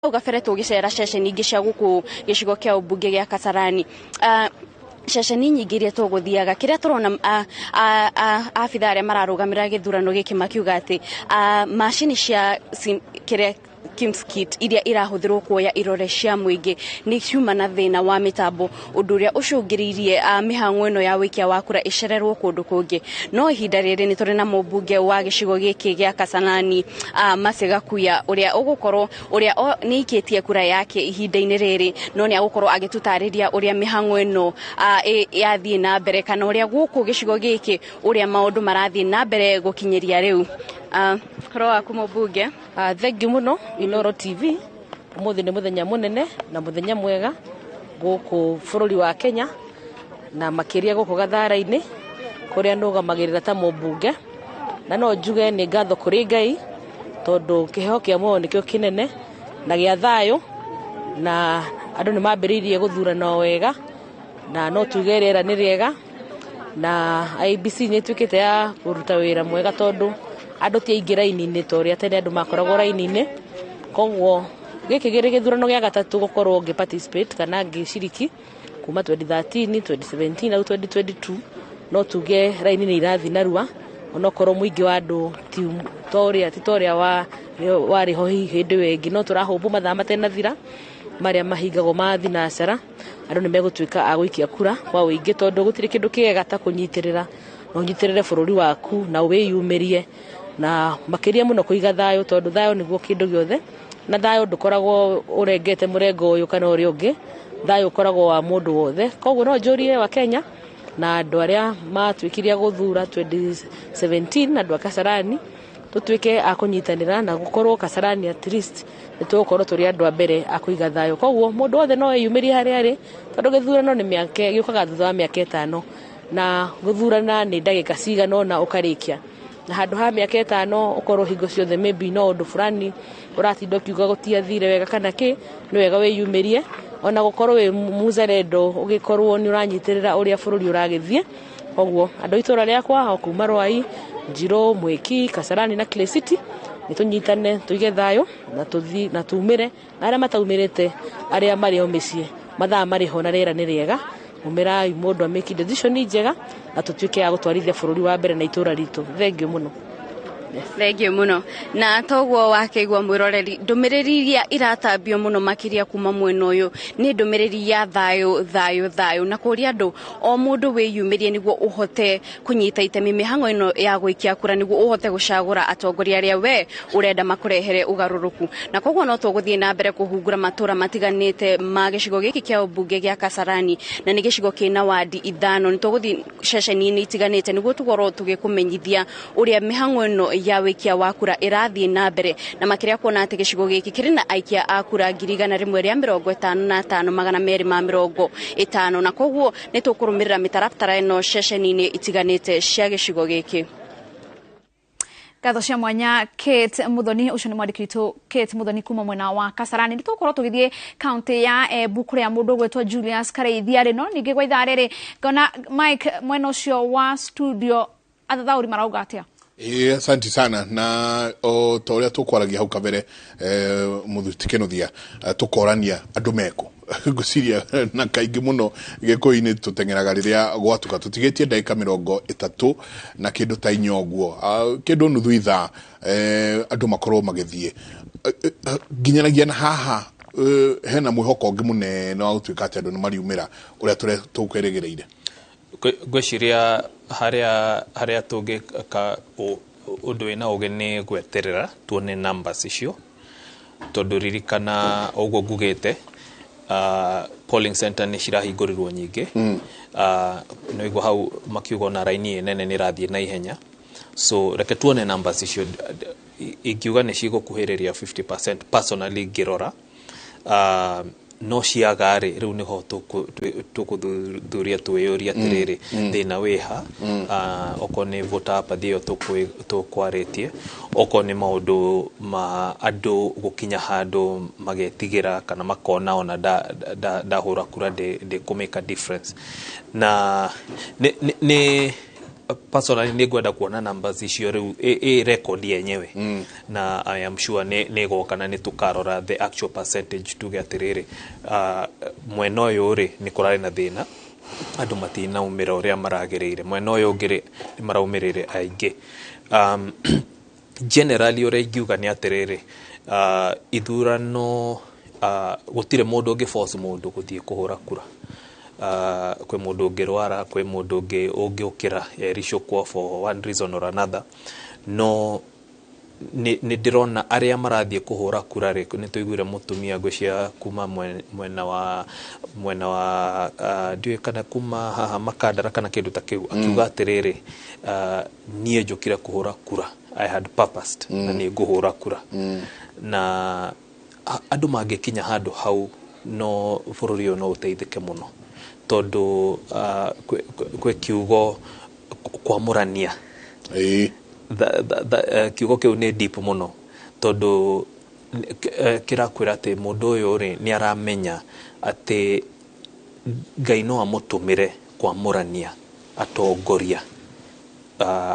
Hau gabere tũgĩcera ceceni ingĩ cia gũkũ gĩcigo kĩa ũmbunge gĩa Kasarani, ceceni nyingĩ iria tũgũthiaga, kĩrĩa tũrona, abitha arĩa mararũgamĩrĩra gĩthurano gĩkĩ makiuga atĩ macini cia kĩrĩa KIEMS kit iria irahũthĩrwo kuoya irore cia mũingĩ nĩ ciuma na thĩna wa mĩtambo, ũndũ ũrĩa ũcũngĩrĩirie mĩhang'o ĩno ya wĩikia wa kura ĩcererwo kũndũ kũngĩ. No ihinda rĩrĩ nĩ tũrĩ na mũmbunge wa gĩcigo gĩkĩ gĩa Kasarani, Mercy Gakuya, ũrĩa ũgũkorwo ũrĩa nĩ aikĩtie kura yake ihinda-inĩ rĩrĩ, no nĩ agũkorwo agĩtũtarĩria ũrĩa mĩhang'o ĩno yathiĩ na mbere, kana ũrĩa gũkũ gĩcigo gĩkĩ ũrĩa maũndũ marathiĩ na mbere gũkinyĩria rĩu. Ũhoro waku, mũmbunge? Thank you mũno, Inoro TV. Ũmũthĩ nĩ mũthenya mũnene na mũthenya mwega gũkũ bũrũri wa Kenya, na makĩria gũkũ Gathara-inĩ kũrĩa nũgamagĩrĩra ta mũmbunge. Na no njuge nĩ ngatho kũrĩ Ngai, tondũ kĩheo kĩa muoyo nĩkĩo kĩnene na gĩa thayũ, na andũ nĩ mambĩrĩirie gũthurana o wega, na no tuge rĩera nĩ rĩega, na IEBC nĩ ĩtuĩkĩte ya kũruta wĩra mwega, tondũ andũ ti aingĩ raini-inĩ ta ũrĩa tene andũ makoragwo raini-inĩ. Koguo gĩkĩ gĩrĩ gĩthurano gĩa gatatũ gũkorwo ngĩ participate kana ngĩciriki kuma 2013, 2017 na 2022. No tuge raini nĩ irathiĩ narua, onokorwo mũingĩ wa andũ ti ta ũrĩa warĩ ho hihi hĩndĩ ĩyo ĩngĩ. No tũrahũmbũ mathaa matenathira marĩa mahingagwo ma thinacara, andũ nĩ megũtuĩka a gũikia kura kwa ũingĩ, tondũ gũtirĩ kĩndũ kĩega ta kũnyitĩrĩra na ũnyitĩrĩre bũrũri waku na wĩyumĩrie, na makĩria mũno kũiga thayũ, tondũ thayũ nĩguo kĩndũ gĩothe, na thayũ ndũkoragwo ũrengete mũrengo ũyũ kana ũrĩa ũngĩ. Thayũ ũkoragwo wa mũndũ wothe. Koguo no njũrie wa Kenya na andũ arĩa matuĩkire a gũthura 2017 na andũ a Kasarani, tũtuĩke a kũnyitanĩra na gũkorwo Kasarani at least nĩ tũgũkorwo tũrĩ andũ a mbere a kũiga thayũ. Koguo mũndũ wothe no eyumĩrie harĩa arĩ, tondũ gĩthurano nĩ mĩaka gĩũkaga thutha wa mĩaka 5, na gũthurana nĩ ndagĩka cigana ũna ũkarĩkia, na handũ ha mĩaka 5 ũkorwo hingo ciothe maybe no ũndũ fulani ũratinda ũkiuga gũtiathire wega kana kĩ. Nĩ wega wĩyumĩrie, ona gũkorwo wĩ muzalendo, ũgĩkorwo nĩ ũranyitĩrĩra ũrĩa bũrũri ũragĩthiĩ. Koguo andũ a itũra rĩakwa o kuma Rwai, Njirũ, Mwĩki, Kasarani na Clay City, nĩ tũnyitane tũige thayũ na tũthiĩ na tumĩre, na arĩa mataumĩrĩte, arĩa marĩ o mĩciĩ, mathaa marĩ ho na rĩera nĩ rĩega, umĩrai mũndũ amĩki decision njega na tũtuĩke a gũtwarithia bũrũri wa mbere na itũra ritũ. Thank you mũno. Thank you mũno. Na toguo wakĩigua, mwĩroreri, ndũmĩrĩri iria iratambio mũno makĩria kuma mwena ũyũ nĩ ndũmĩrĩri ya thayũ, thayũ, thayũ, na kũria andũ o mũndũ wĩyumĩrie nĩguo ũhote kũnyita itemi mĩhang'o ĩno ya gũikia kura, nĩguo ũhote gũcagũra atongoria arĩa we ũrenda makũrehere ũgarũrũku. Na koguo no tũgũthiĩ na mbere kũhungura matũra matiganĩte ma gĩcigo gĩkĩ kĩa ũmbunge gĩa Kasarani, na nĩ gĩcigo kĩna wandi 5. Nĩ tũgũthiĩ ceceni-inĩ itiganĩte nĩguo tũkorwo tũgĩkũmenyithia ũrĩa mĩhang'o ĩno ya wĩikia wa kura ĩrathiĩ na mbere, na makĩria kuona atĩ gĩcigo gĩkĩ kĩrĩ na aikia a kura 155,250, na koguo nĩ tũkũrũmĩrĩra mĩtaratara ĩno ceceni-inĩ itiganĩte cia gĩcigo gĩkĩ. Ngatho cia mwanya, Kate Muthoni. Ũcio nĩ mwandĩki witũ Kate Muthoni kuma mwena wa Kasarani. Nĩ tũgũkorwo tũgĩthiĩ kaunti ya Embu kũrĩa mũndũ ũgwĩtwo Julius Kareithi arĩ. No ningĩ gwa ithaa rĩrĩ ngona Mike mwena ũcio wa studio, athathaũri marauga atĩa? Ĩĩ, asanti sana. Na o ta ũrĩa tũkwaragia hau kabere, mũthuti Kĩnuthia, tũkorania andũ meko ngwĩciria na kaingĩ mũno Gĩkũyũ-inĩ tũteng'eraga rĩrĩa gwatuka. Tũtigĩtie ndagĩka 30 na kĩndũ ta 4 ũguo, kĩndũ nuthu ithaa, andũ makorwo magĩthiĩ. Nginyanagia na haha, hena mwĩhoko ũngĩ mũnene wa gũtuĩka atĩ andũ nĩ mariumĩra ũrĩa tũkwĩrĩgĩrĩire? Ngwĩciria harĩa tũngĩka ũndũ wĩna ũgĩ nĩ gweterera tuone numbers icio, tondũ ririkana ũguo ngugĩte, polling center nĩ cirahingũrirwo nyingĩ. Nĩ ũigua hau makiuga ona raini nene nĩ ĩrathiĩ na ihenya, so reke tuone numbers icio. Ingiuga nĩ cigũkuhĩrĩria 50% personally ngĩrora, no ciaga rĩ, rĩu nĩho tũkũthuthuria twĩyũrie atĩrĩrĩ, thĩna wĩha? Okorwo nĩ voter apathy ĩyo tũkwarĩtie, okorwo nĩ maũndũ ma andũ gũkinya handũ magetigĩra kana makona ona ndahũra kura ndĩkũ make a difference, na nĩ Personally nĩ ngwenda kuona numbers icio rĩu ĩ record yenyewe, na I am sure nĩ ĩgoka na nĩ tũkarora the actual percentage, tuge atĩrĩrĩ, mwena ũyũ rĩ, nĩ kũrarĩ na thĩna, andũ matinaumĩra ũrĩa maragĩrĩire, mwena ũyũ ũngĩ rĩ, nĩ maraumĩrĩire aingĩ. Generally ũrĩa ingiuga nĩ atĩrĩrĩ, ithurano, gũtirĩ mũndũ ũngĩ force mũndũ gũthiĩ kũhũra kura. Kwĩ mũndũ ũngĩrwara, kwĩ mũndũ ũngĩ ũngĩũkĩra ericũkwo for one reason or another, no nĩ ndĩrona arĩa marathiĩ kũhũra kura rĩ, nĩ tũiguire mũtumia ngwĩciria kuma mwena wa ndiũĩ kana kuma haha Makandara kana kĩndũ ta kĩu, akiuga atĩrĩrĩ, niĩ njũkire kũhũra kura, I had purposed na nĩ ngũhũra kura. Na andũ mangĩkinya handũ hau, no bũrũri ũyũ no ũteithĩke mũno, tondũ kwĩ kiugo kwamũrania. Kiugo kĩu nĩ deep mũno, tondũ kĩrakwĩra atĩ mũndũ ũyũ rĩ, nĩ aramenya atĩ Ngai no amũtũmĩre kwamũrania atongoria,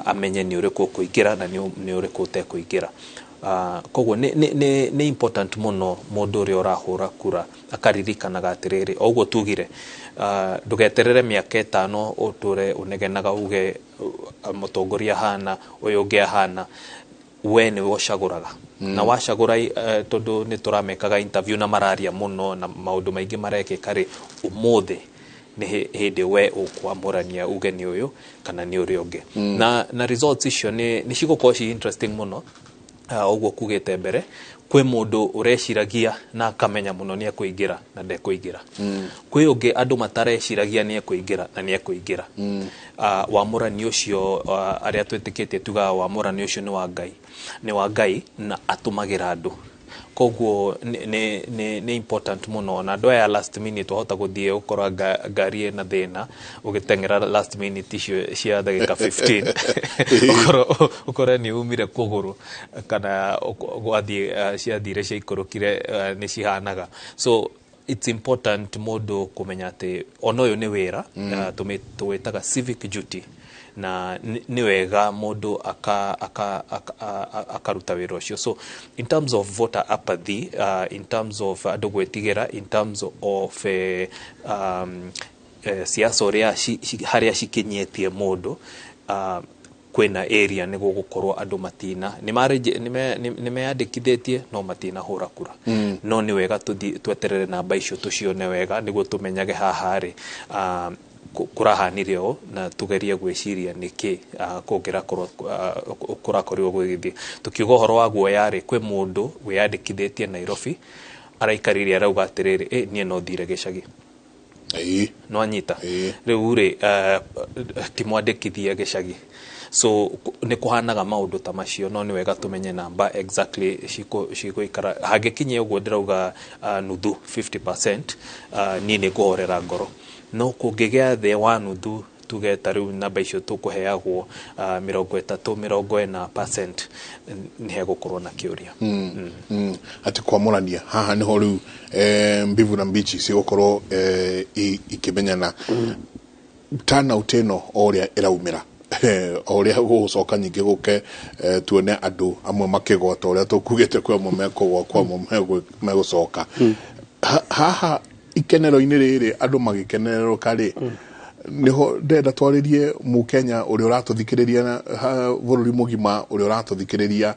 amenye nĩ ũrĩkũ ũkũingĩra na nĩ ũrĩkũ ũtekũingĩra. Koguo nĩ important mũno mũndũ ũrĩa ũrahũra kura akaririkanaga atĩrĩrĩ, o ũguo tugire, ndũgeterere mĩaka 5 ũtũre ũnegenaga uge mũtongoria ahana ũyũ, ũngĩ ahana. We nĩwe ũcagũraga, na wacagũra, tondũ nĩ tũramekaga interview na mararia mũno na maũndũ maingĩ marekĩka rĩ, ũmũthĩ nĩ hĩndĩ we ũkwamũrania uge nĩ ũyũ kana nĩ ũrĩa ũngĩ. Na results icio nĩ cigũkorwo ci interesting mũno. Ũguo kugĩte mbere, kwĩ mũndũ ũreciragia na akamenya mũno nĩ ekũingĩra na ndekũingĩra, kwĩ ũngĩ andũ matareciragia nĩ ekũingĩra na nĩ ekũingĩra. Wamũrani ũcio, arĩa twĩtĩkĩtie tugaga wamũrani ũcio nĩ wa Ngai, nĩ wa Ngai na atũmagĩra andũ. Koguo nĩ important mũno, na andũ aya last minute wahota gũthiĩ ũkora ngari ĩna thĩna, ũgĩteng'era last minute icio cia ndagĩka 15, ũkore nĩ umire kũgũrũ kana gwathiĩ ciathire ciaikũrũkire, nĩ cihanaga. So it's important mũndũ kũmenya atĩ ona ũyũ nĩ wĩra, tũwĩtaga civic duty, na nĩ wega mũndũ akaruta wĩra ũcio. So in terms of voter apathy, in terms of andũ gwĩtigĩra, in terms of siasa ũrĩa harĩa cikinyĩtie mũndũ, kwĩna area nĩ gũgũkorwo andũ matina nĩ meyandĩkithĩtie no matinahũra kura. No nĩ wega tũthiĩ tweterere namba icio tũcione wega nĩguo tũmenyage haha rĩ, kũrahanire ũũ, na tugerie gwĩciria nĩkĩ kũngĩrakorwo kũrakorirwo gũgĩthiĩ. Tukiuga ũhoro wa guoya rĩ, kwĩ mũndũ wĩyandĩkithĩtie Nairobi araikarire arauga atĩrĩrĩ, niĩ no thire gĩcagi. No anyita. Rĩu rĩ, ti mwandĩkithie gĩcagi, so nĩ kũhanaga maũndũ ta macio. No nĩ wega tũmenye namba exactly cigũikara hangĩkinyia ũguo ndĩrauga, nuthu, 50%, niĩ nĩ ngũhorera ngoro. No kũngĩgĩa thĩ wa nuthu, tuge ta rĩu namba icio tũkũheagwo, 30, 40%, nĩ hegũkorwo na kĩũria. Atĩ kwamũrania haha nĩho rĩu mbivu na mbichi cigũkorwo ikĩmenyana. Turnout ĩno o ũrĩa ĩraumĩra, o ũrĩa gũgũcoka nyingĩ gũke, tuone andũ amwe makĩgwa ta ũrĩa tũkugĩte, kwĩ amwe mekũgwa, kwĩ amwe megũcoka. Haha ikenero-inĩ rĩrĩ andũ magĩkenererũka rĩ, niho ndĩrenda twarĩrie mũkenya ũrĩa ũratũthikĩrĩria na bũrũri mũgima ũrĩa ũratũthikĩrĩria.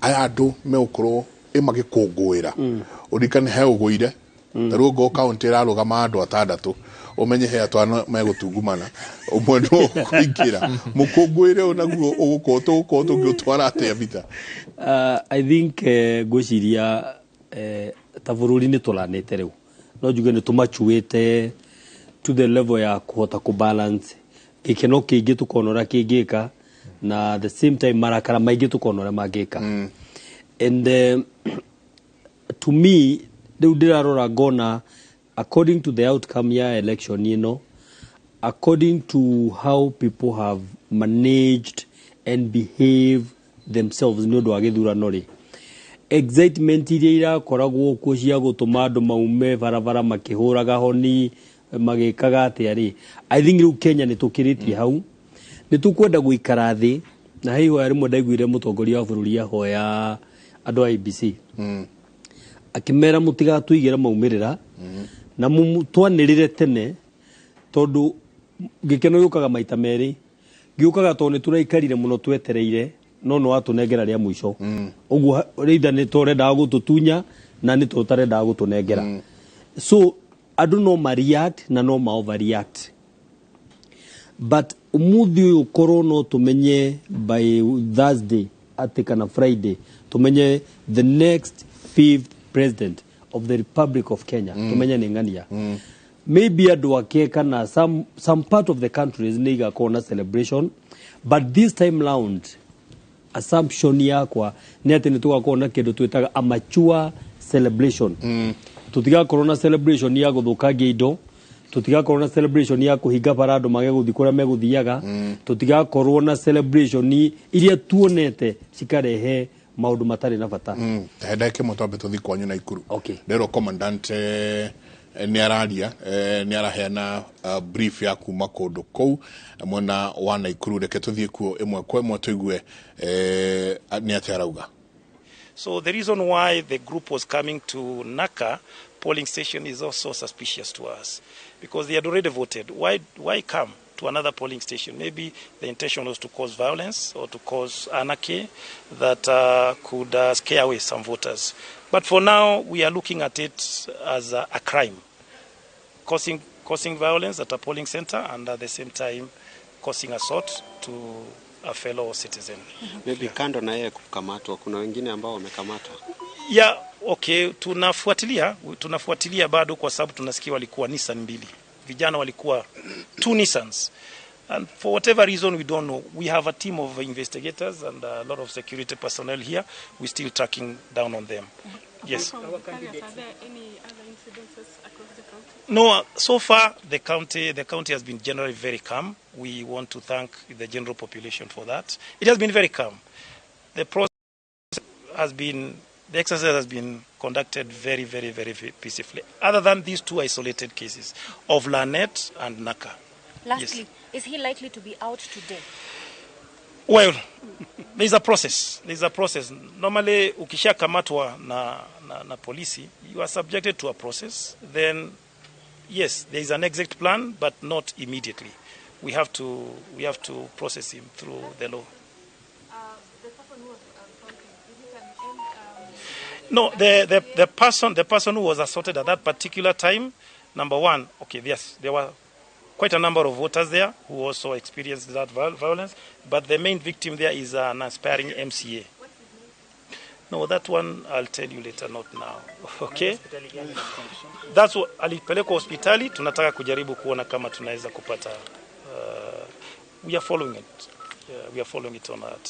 Aya andũ megũkorwo ĩ magĩkũngũĩra, ũririkane he ũgũire ta rĩu ongorwo kaũntĩ ĩrarũgama andũ atandatũ, ũmenye he atano megũtungumana, ũmwe no kũingĩra. Mũkũngũĩre ũyũ naguo ũgũkorwo tũgũkorwo tũngĩũtwara atĩa bita? I think ngwĩciria ta bũrũri nĩ tũranĩte rĩu, no njuge nĩ tũmacuĩte to the level ya kũhota kũbalance gĩkeno kĩingĩ tũkona ũrĩa kĩngĩka, na the same time marakara maingĩ tũkona ũrĩa mangĩka. And to me rĩu ndĩrarora ngona, according to the outcome ya election ĩno, according to how people have managed and behave themselves nĩ ũndũ wa gĩthurano rĩ, excitement iria irakoragwo kuo cia gũtũma andũ maume barabara makĩhũraga honi magĩkaga atĩa rĩ, I think rĩu Kenya nĩ tũkĩrĩtie hau. Nĩ tũkwenda gũikara thĩ na he ihoya rĩmwe ndaiguire mũtongoria wa bũrũri ahoya andũ a IEBC, akĩmera mũtigatũigĩre maumĩrĩra na twanĩrĩre tene, tondũ gĩkeno gĩũkaga maita merĩ. Gĩũkaga tondũ nĩ tũraikarire mũno twetereire, no nĩ watũnengera rĩa mũico. Ũguo rĩitha nĩ tũrendaga gũtũtunya na nĩ tũtarendaga gũtũnengera. So andũ no ma react na no ma overreact, but umuthi ũyũ korwo no tũmenye by Thursday atĩ kana Friday tũmenye the next fifth president of the Republic of Kenya, tũmenye nĩ ng'ania, maybe andũ ake kana some part of the countries nĩ igakorwo na celebration. But this time round, assumption yakwa nĩ atĩ nĩ tũgakorwo na kĩndũ twĩtaga a mature celebration. Tũtigakorwo na celebration ya gũthũkangia indo, tũtigakorwo na celebration ya kũhinga bara andũ mage gũthiĩ kũrĩa megũthiaga, tũtigakorwo na celebration iria tuonete cikarehe maũndũ matarĩ na bata. He ndagĩka ĩmwe twambe tũthiĩ kwanyu na Ikuru. Okay. Ndĩrwo commandant nĩ araria, nĩ araheana brief ya kuma kũndũ kũu mwena wa Naikuru. Reke tũthiĩ kuo ĩmwe kwa ĩmwe tũigue nĩ atĩa arauga. So the reason why the group was coming to Naka polling station is also suspicious to us because they had already voted. Why come to another polling station? Maybe the intention was to cause violence or to cause anarchy that could scare away some voters. But for now, we are looking at it as a crime, causing violence at a polling center and at the same time causing assault to a fellow citizen. Maybe kando na yeye kukamatwa, kuna wengine ambao wamekamatwa? Yeah, okay, tunafuatilia bado kwa sababu tunasikia walikuwa Nissan mbili. Vijana walikuwa two Nissans. And for whatever reason we don't know, we have a team of investigators and a lot of security personnel here. We're still tracking down on them. Yes. Are there any other incidences across the county? No, so far the county has been generally very calm. We want to thank the general population for that. It has been very calm. The exercise has been conducted very, very, very peacefully, other than these two isolated cases of Lanet and Naka. Lastly, is he likely to be out today? Well, there's a process. There's a process. Normally, ukishakamatwa na polisi, you are subjected to a process. Then, yes, there is an exit plan, but not immediately. We have to process him through the law. The person who was assaulted, is it an No, the person who was assaulted at that particular time, number one, okay, yes, there were quite a number of voters there who also experienced that violence, but the main victim there is an aspiring MCA. No, that one I'll tell you later, not now. Okay? That's what alipelekwa hospitali, tunataka kujaribu kuona kama tunaweza kupata, we are following it. Yeah, we are following it on that.